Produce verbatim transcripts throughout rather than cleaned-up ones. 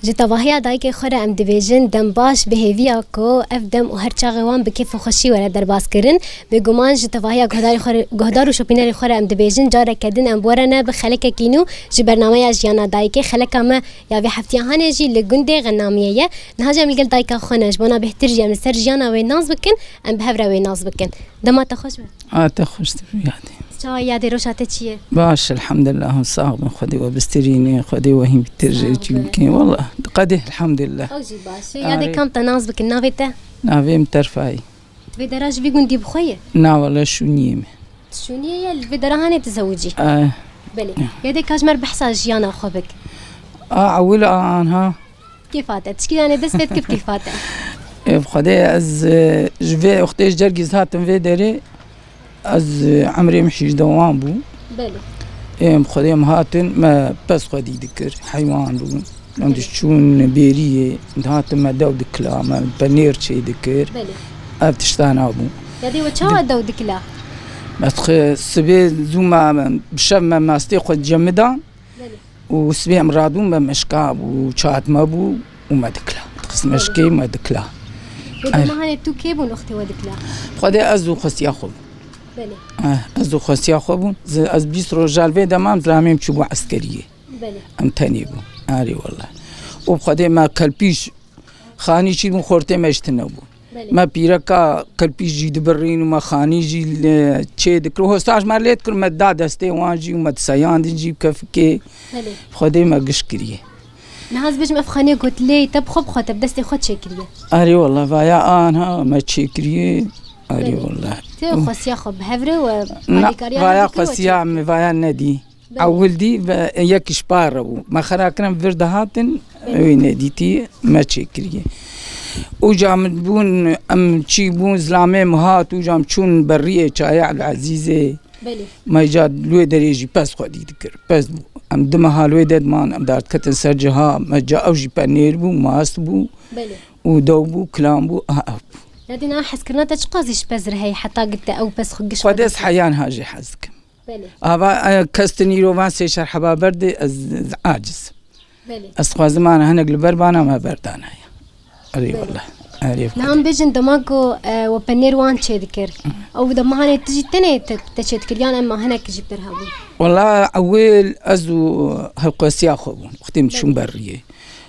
Ji tevahiya dayikê xwe re em dibêjin, dem baş, bi hêviya ku ev dem û her çaxê wan bi kêf û xweşî were derbaskirin. Bêguman ji tevahiya guhdarê xwe re, guhdar û şopînerê xwe re em dibêjin, careke din em bi we re ne bi xelekekî nû ji bernameya Jiyana Dayikê. Xeleka me ya vê heftiya hanê jî li gundê Xenamiyê ye. Niha jî em li gel dayika xwe ne, ji bona bêhtir jî em li ser jiyana wê nas bikin, em bi hev re wê nas bikin. Dema te xweş be. A te xweştir yadê. Çawa yadê, roşa te çi ye? Baş, elhamdulillah, hûn sax bin, Xwedê we bistirîne, Xwedê we hîn bitir jê çi bike. Wallah, qedê, elhamdulillah. Ew jî baş e. Yadê kam te nas bikin, navê te? Navê min Terfayî. Vê dera ji vî gundî bi xwe ye? Na, wele şûniyê me. Şûniyê ye, li vê dera hanê dizewicî? Belê. Yadê ka ji me re behsa jiyana xwe bik. A, ewil a anha. Kêfa te? Tişkî danê dest pê dikir kêfa te? Ê, bi Xwedê ez, e, ji vê wextê ji Cergîz hatim vê derê, ez, e, emrê min hîjdeh wan bû. Belê. Ê, bi Xwedê em hatin, me pez xwedî dikir, heywan bû. Em diçûn bêriyê, dihatin me dew dikila, me penêr çê dikir. Belê. Ev tiştana bû. Yadê we çawa dew dikila? Me dixwe sibê zû me, bi şev me mastê xwe cemidan. Belê. Û sibê em radûn me meşka bû, çat me bû û me dikila. Dixist meşkê me dikila. Wê dema hanê tu kê bûn wextê we dikila? Xwedê ez û xwestiya xwe bûn. Belê. Eh, ez û xwestiya xwe bûn. Ez bîst roj li vê dema em zilamê min çûbû eskeriyê. Belê. Em tenê bûn. Arê wallah. Û bi Xwedê me kelpîş xanî çî bûn, xortê me ji tine bûn. Belê. Me pîreka kelpîş jî dibirîn û me xanî jî li çê dikir. Hosta ji me lê dikir, me da destê wan jî û me diseyandin jî bi kefikê. Belê. Xwedê me giş kiriye. Niha ez bêjim ev xanê got lê te bi xwe bi xwe te bi destê xwe çêkiriye. Arê wallah, vaya anha me çêkiriye. Arê wallah. Belê. Te xwestiya xwe bi hev re we alîkariya vaya xwestiya min vaya nedî. Belê. Ewil dî ve yek ji par re bû. Me xera kirin vir dihatin, belê, wê nedîtî me çêkiriye. Uca min bûn, em çî bûn, zilamê min hat, uca min çûn beriyê çaya Ebdulezîzê. Belê. Me îca li wê derê jî pez xwedî dikir. Pez bû. Em du meha li wê de diman, em derdiketin ser ciha, me ca ew jî penêr bû, mast bû. Belê. Û dew bû, kilam bû, a ev bû. Yadî niha hezkirina te çiqas jî ji pez re heye heta gite ew pez xwe giş xwedî kir? Xwedê ez heyan ha jê hez dikim. Belê. Ava, e, kes tu nîrovan sê çar heba berdê, ez, ez aciz. Belê. Ez dixwazim ana hinek li ber bana me berdanaya. Erê, belê, wallah. Erê, niha em bêjin dema ku, e, we penêr wan çê dikir. Ew dema hanê tu jî tenê te, te çê dikir, yan em hinek jî bi te re hebûn? Wallah, ewil ez û hevqesiya xwe bûn. Wextê min çûn, belê, beriyê.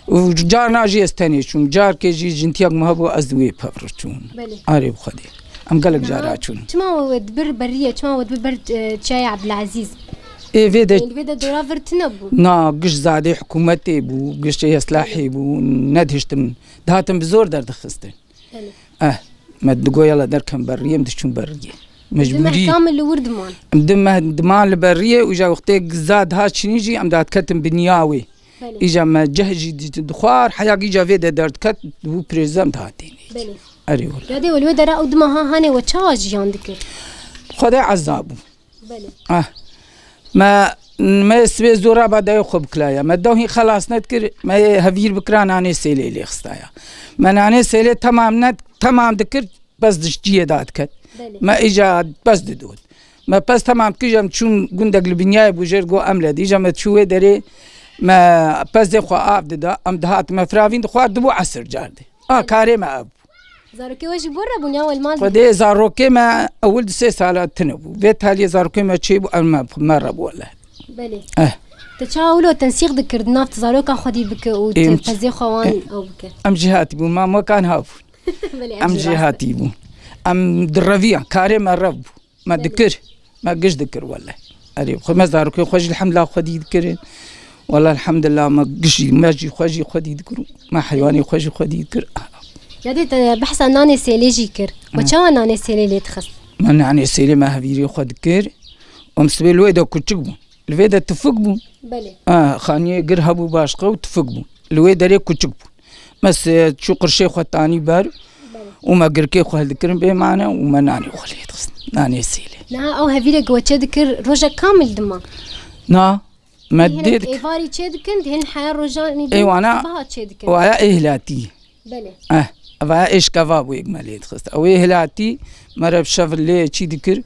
Û carna jî ez tenê çûm. Carkê jî jintiyak min hebû, ez wê pev re çûm. Belê. Arê bi Xwedê. Em gelek cara çûn. Çima we dibir beriyê, çima we dibir ber, e, çiyayê Ebdulezîz? Ê, vê de, ê, vê de dora vir tune bû? Na, giş zadê hikûmetê bû, giş yeslahê bû, nedihiştin. Dihatin bi zor derdixistin. Belê. Eh, me digo yala derkem beriyê, em diçûn beriyê. Mecbûrî. Di meh tam li wir diman? Em di meh diman li beriyê û ja wextê giza dihat çinî jî em dadiketin binya wê. Belê. Îca me ceh jî di-, dixwar, heyak îca vê de derdiket, bû pirêzem dihatê. Belê. Erê wele. Yadê wele wê dera ew dima ha hanê we çawa jiyan dikir? Xwedê eza bû. Belê. Ah. Me, me sibê zora ba dayê xwe bikilaya. Me dew hîn xelas nedikir, me yê hevîr bikira nanê sêlê lê xistaya. Me nanê sêlê temam ne, temam dikir, pez di ciyê da diket. Belê. Me îca pez didot. Me pez temam kir, em çûn gundek li binyayê bû jêr, got em le dî. Îca me çû wê derê, me pezê xwe av dida, em dihat, me firavîn dixwar, dibû esir cardê. A, belê, karê me ev bû. Zarokê we jî bo re bûn ya we li mal? Xwedê zarokê me ewil di sê sala tune bû. Vê taliyê zarokê me çê bû, em me, me re bû wele. Belê. Eh. Te çawa wilo tensîq dikir, di nav tu zaroka xwedî bike û tu, em, pezê xwe wan, eh, ew bike? Em jêhatî bûn, ma me kan ha bûn. Belê, em jêhatî bûn. Em direviyan, karê me rev bû. Me, belê, dikir. Me giş dikir wele. Erê, xwe me zarokê xwe jî elhamdulillah xwedî dikirin. Wele elhamdulillah me giş jî, me jî xwe jî xwedî dikir. Me heywanê xwe jî xwedî dikir. Yadê te behsa nanê sêlê jî kir. We, hı, çawa nanê sêlê lê dixist? Me nanê sêlê me hevîrê xwe dikir. Em sibê li wê de kuçik bûn. Li vê de tifik bû. Belê. Ha, xaniyê gir hebû başqe û tifik bû. Li wê derê kuçik bû. Me se-, çû qirşê xwe tanî ber, belê, û me girkê xwe hildikirin bê mane û me nanê xwe lê dixist. Nanê sêlê. Niha ew hevîrê ku we çê dikir rojek kamil dima? Na, me dê dik- êvarî çê dikin, dihên heya rojanî din, ê wana, sibaha çê dikin. Waya ê hilatî. Belê. Eh, eva êşkeva bû yek me lê dixist. Ew ê hilatî, me re bi şev lê çî dikir.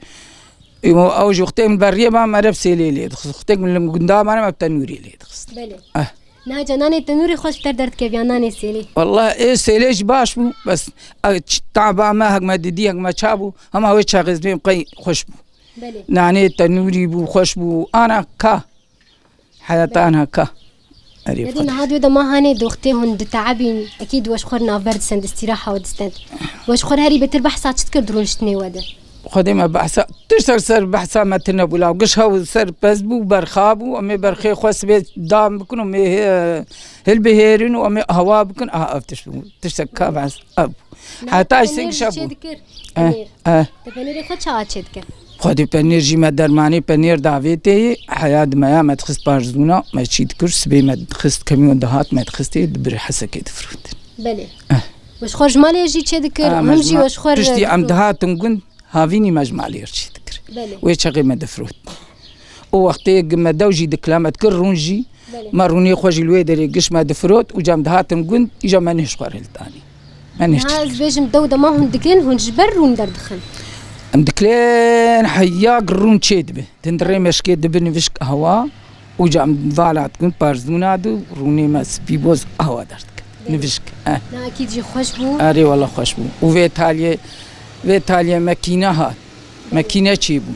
Ê, ew ji wextê min beriyê me, me re bi sêlê lê dixist. Wextê min li gunda me re me bi tenûrê lê dixist. Belê. Eh. Niha ca nanê tenûrê xweş ter derdikevî ya nanê sêlê? Wallah, ê sêlê jî baş bû, bes, e, ç-, taba me hek me didî, hek me çabû, hema wê çaxê dibêm qey xweş bû. Belê. Nanê tenûrî bû, xweş bû, ana ka. Heyat Belê. Ana ka. Erê Nedî Xwedê. Niha dû de ma hanê doxtê hûn diteebîn, ekîd weş xwe navber distend, îstîraha we distend. Weş xwe herî bêtir behsa çi dikir di rûniştinê we de? Xwedê me behsa, tiştek ser behsa me tune bû, law giş hew ser pez bû, berxa bû, em ê berxê xwe sibê dan bikin, em ê he-, hilbihêrin û em ê hewa bikin, aha ev tişt bû. Tiştek ka behs, ev bû. Niha Heta te penêr jî çê dikir? Eh, Penêr. eh. Te penêrê xwe çawa çê dikir? Xwedê penêr jî me dermanê penêr davêtê, heya di me ya me dixist parzûna, me çî dikir, sibê me dixist kemîyon dihat, me dixistê di bir hesekê difirot. Belê. Eh. Weş xwe ji malê jî çê dikir, Ah, me him ji jî ma-, weş xwe piştî em difirot. Dihatin gund, havînî me ji malê re çê dikir. Belê. Wê çaxê me difirot. Û wextê me dew jî dikila, me dikir rûn jî, Belê. Me rûnê xwe jî li wê derê giş me difirot û cem dihatin gund, îja me nêj xwe re hildanî. Me nêj Niha çê ez dibêjim dew dema hûn dikin, hûn ji ber rûn derdixin? Em diklên heya rûn çê dibe. Din di rê meşkê dibe nivişk hewa û cem vala dikin parzûna di rûnê me spî boz hewa derdike. Belê. Nivişk, eh. Na ekîd jî xweş bû. Erê wala xweş bû. Û vê taliyê, vê taliyê mekîne hat. Mekîne çêbû.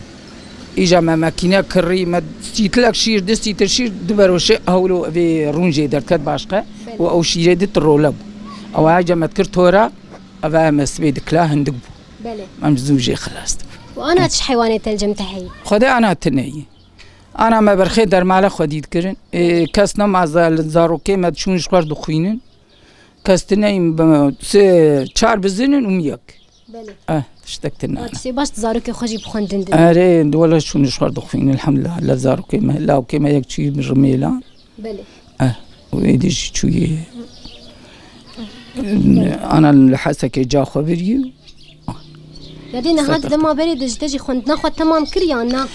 Îja me mekîne kirî, me sîtilek şîr, du sîtil şîr, du beroşê hewlo vê rûn jê derket başqe Belê. Û ew şîrê di tirole bû. Ew ayrıca me dikir tora, ev me sibê dikila hindik bû. Belê. Em zû jê xilas dibû. Û ana çi heywanê te cem te heyî? Xwedê ana tune yî. Ana me berxê dermale xwedî dikirin. Ê, kes nemaze li zarokê me diçûn ji xwe dixwînin. Kes tune yî, bi, sê, çar bizin in û yek. Belê. Eh, tiştek tune. Ha, tiştê baş di zarokê xwe jî bi xwendin din. Erê, wele şûn ji xwe dixwînin, elhamdulillah. Li zarokê me, lawkê me yek çûyî bi rimêlan. Belê. Eh, û êdî jî çûyî. Ana li Hesekê ca xwe birî. Ya dê niha di dema berê de ji te jî xwendina xwe temam kir ya na?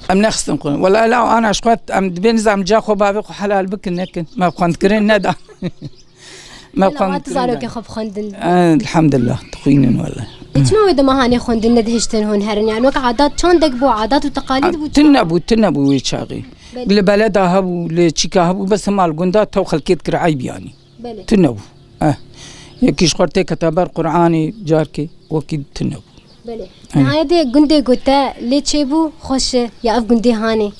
Em nexistin xwe. Wela la ana ji xwe em dibê nizam ca xwe bavê xwe helal bikin nekin. Me xwendkirin neda. Me Lê xwend lawat zarokê xwe bi xwendin. Eh, elhamdulillah, dixwînin wele. Lê çima wê dema hanê xwendin nedihiştin hûn herin? Yani wek adat çandek bû, adat û teqalîd bû, Tune çima? Bû, tune bû wê çaxê. Belê. Li beleda hebû, li çîka hebû, bes hema li gunda tew xelkê dikir eyb yani. Belê. Tune bû. Eh. Yekî ji xwe tê keta ber Qur'anê carkê wekî tune bû. Belê. Eh. Nihayetê gundê ku te lê çêbû xweş e ya ev gundê hanê?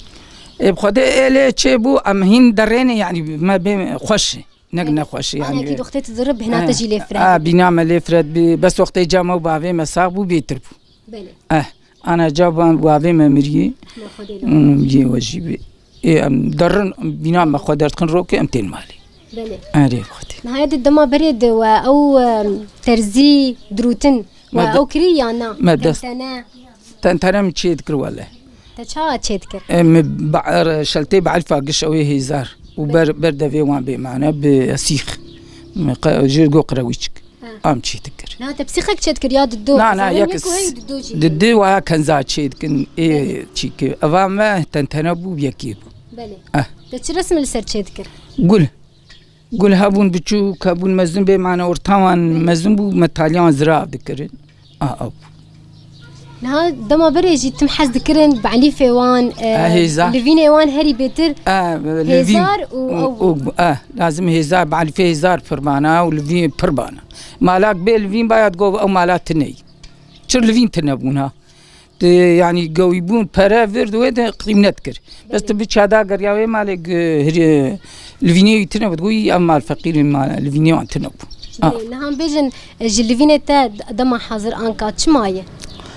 Ê bi Xwedê ê lê çêbû em hîn derêne yani me bê xweş e. Nek Evet. Nexweşî, Ana yani, ki doxtê tu zirib, hina te jî lê firet. A, bîna me lê firet bî, bes wextê ca me û bavê me sax bû, bêtir bû. Belê. Eh, ana ca ban bavê me miriyê. Me Xwedê lê. Hmm, yê we jî bî. Ê, em derin, bîna me xwe derdixin rokê, em tên malê. Belê. Erê Xwedê. Nihayetê dema berê de we ew, em, terzî dirûtin, we Me de-, ew kirî ya na? Me dest. Tentene. Tentene min çê dikir wele. Te çawa çê dikir? E, min ba-, er, şeltê bi elfa giş ew ê hêzar û ber, ber devê wan bê mane bi sîx. Min qe-, jê go qirewîçik. Ha. Am çê dikir. Na te psîxek çê dikir ya dido? Na, na, Zaten yek yek û hey s-, dido jî. Dido waya kenza çê dikin, ê Belê. Çî ki. Eva me tentene bû, yekê bû. Belê. Eh. Te çi resim li ser çê dikir? Gul. Gul hebûn biçûk, hebûn mezin bê, mane orta wan mezin bû, me taliyan zirav dikirin. A, ew. Niha dema berê jî tim hez dikirin, bi elîfê wan, e, A, hêza. Livînê wan herî bêtir A, livîn. Hêzar û O, ew. O, a, lazim hêzar, bi elîfê hêzar pir bana û livîn pir bana. Malak bê livîn baya digot ew mala tune yî. Çir livîn tune bûn ha. Di, yanî gewîbûn, pere vir di wê de qîmnet kir. Bes Belê. Tu bi çada geriya wê malê gi-, hirê, livînê wî tune bû, wî ev mal feqîrê mal, livînê wan tune bû. Ah. Belê, niha bêjin, e, ji livînê te dema hazir anka çima ye?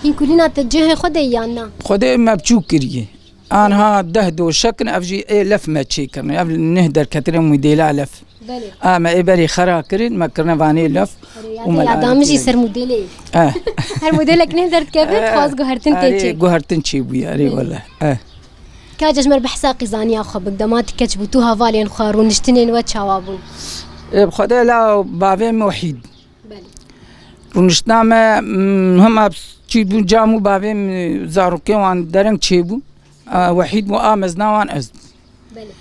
Hîn kulîna te cihê xwe de yan na? Xwedê me biçûk kiriye. Anha deh doşek in, ev jî ê lef me çêkirin. Ev neh derketine modêla lef. Belê. A, me ê berê xera kirin, me kirine vanê lef. Erê, ya û te me ya damijî ser modêlê. Eh. Her modêlek neh derdikeve, Eh, dixwaz guhertin tê erê, çê. Guhertin çê bûye, erê Belê. Wele. Eh. Ka cejmer behsa qîzaniya xwe bik, dema tu keç bû, tu hevalên xwe, rûniştinên we çawa bûn? Ê, bi Xwedê la bavê min Wehîd. Belê. Rûniştina me, mm, hema çî bûn cam û bavê min zarokê wan dereng çê bû. A, Wehîd bû, a mezna wan ez. Belê.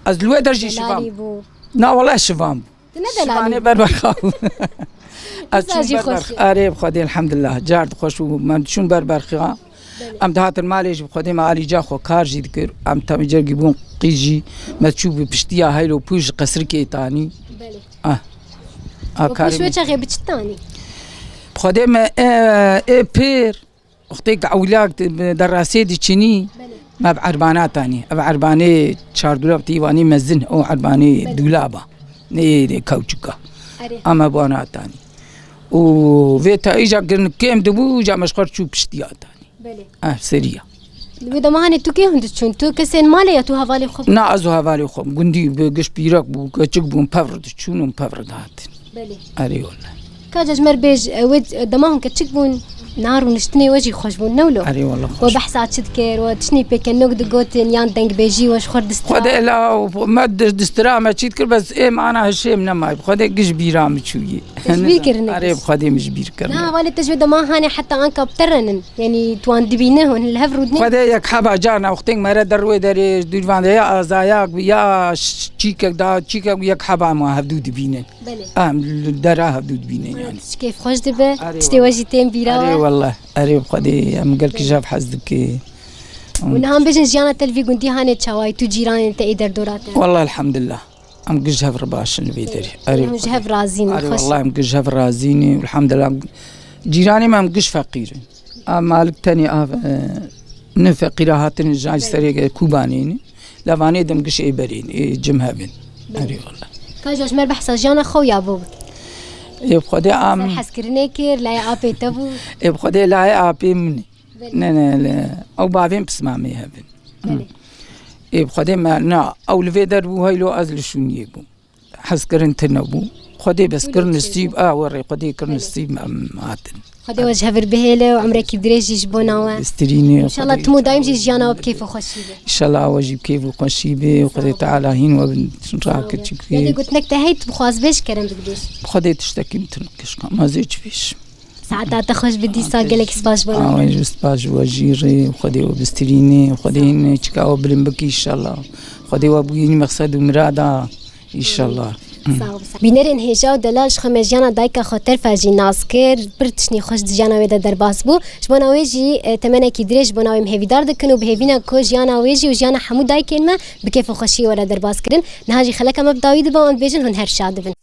Ez li wê der jî şivan. Delalî bû. Na, wela şivan bû. Tu ne delalî Şivanê bû. Berberxa bû. Ez Îsa çûm jî berberx-, xweş e. Erê, bi Xwedê, elhamdulillah. Car di xweş bû. Me çûn berberxa. Em dihatin malê jî bi Xwedê me alî ca xwe kar jî dikir. Em temî cergî bûn qîz jî me çû bi piştiya heyl û pûj qesrikê tanî. Belê. Ah. Ah, Û karê pûj min. Wê çaxê bi çi tanî? Bi Xwedê me, e, ê pêr, wextê ku ewlak di, bi derasê diçinî, Belê. Me bi erbana tanî. Ev erbanê çardulab tî wanî mezin, o erbanê Belê. Dûlaba. Nê, nê kewçika. Erê. Ama bi wana tanî. Û vê ta îca girin kêm dibû, îca me ji xwe çû piştiya tanî. Belê. Ah, seriya. Wê dema hanê tu kê hûn diçûn? Tu kesên malê ya tu hevalê xwe bû? Na, ez û hevalê xwe bû. Gundî bi giş pîrek bû, keçik bûn, pevr diçûn û pevr dihatin. Belê. Erê wele. Ka ca ji me re bêj, e, wê dema hûn keçik bûn, niha rûniştinê we jî xweş bûn, ne wilo? Erê wele xweş. We behsa çi dikir, we tiştî pêkenok digotin, yan dengbêjî we ji xwe re distira? Xwedê la me di-, distira me çî dikir, bes êm ana hişê min nemayî. Xwedê giş bîra min çûyî. Te ji bîr kirin Erê, bi Xwedê min ji bîr kirin. Na, hevalê te ji wê dema hanê heta anka bi te re nin. Yanî tu wan dibîne hûn li hev rûdinê? Xwedê yek heba carna wextên me re der wê derê dûrvan de ya azayak bi ya ş-, çîkek da çîkek bi yek heba ma hevdû dibînin. Belê. Em li dera hevdû dibînin yanî. Tu kêf xweş dibe, Erê tiştê we wele. Jî tên bîra Erê we. Wele, erê bi Xwedê em gelkî ji hev hez dike. Û niha em bêjin jiyana te li vî gundî hanê çawayî tu cîranên te ê derdora te? Wele elhamdulillah. Em giş hev re baş in li vê derê. Erê, Em ji hev razî ne, erê, xweş. Wellahî em giş hev razî ne. Elhamdulillah. Cîranê me em giş feqîr in. A malik tenê av, e, ne feqîra hatin jan ji Belê. Serê Kûbanê ne. Levanê dem giş ê berê ne, ê cim hev in. Belê. Erê, wellahî. Ka ji me re behsa jiyana xwe û ya bo bike. Ê bi Xwedê am- Ser hezkirinê kir, layê apê te bû. Ê bi Xwedê layê apê min e. Belê. Ne, ne, le, ew bavên pismamê hev in. Belê. Ê, bi Xwedê me, na, ew li vê der bû, heylo ez li şûniyê bûm. Hezkirin tune bû. Xwedê bes kir Wilo nasîb, çêbû. A, werê Xwedê kir Belê. Nasîb, em hatin. Xwedê we ji hev re bihêle û emrekî dirêj jî ji bona we. Bistirînê, Înşallah Xwedê tim û daîm jî jiyana we bi kêf û xweşî be. Înşallah we jî bi kêf û xweşî be, Sağ Xwedê ol. Teala hîn we bin Sağ ol. Rakir çi Gelê bê. Gotinek te heyt bixwaz bêj kerem bigibêj. Bi Xwedê tiştekî min tune kişka, ma zê çi bêj. Saeta te xweş bi dîsa, gelek spas ji bo Awe ji spas ji we jî rê, Xwedê we bistirînê, Xwedê hîn çika we bilind bikî înşallah. Xwedê we bigihînî mexsed û mirada înşallah. Sağ ol. Bînerên hêja û delal ji xwe me jiyana dayika xwe Terfa jî nas kir, pir tiştî xweş di jiyana wê de derbas bû. Ji bona wê jî, e, temenekî dirêj ji bona wê em hêvîdar dikin û bi hêvîna ku jiyana wê jî û jiyana hemû dayikên me bi kêf û xweşiyê were derbas kirin. Niha jî xeleka me bi dawî dibe, em dibêjin hûn her şad bibin.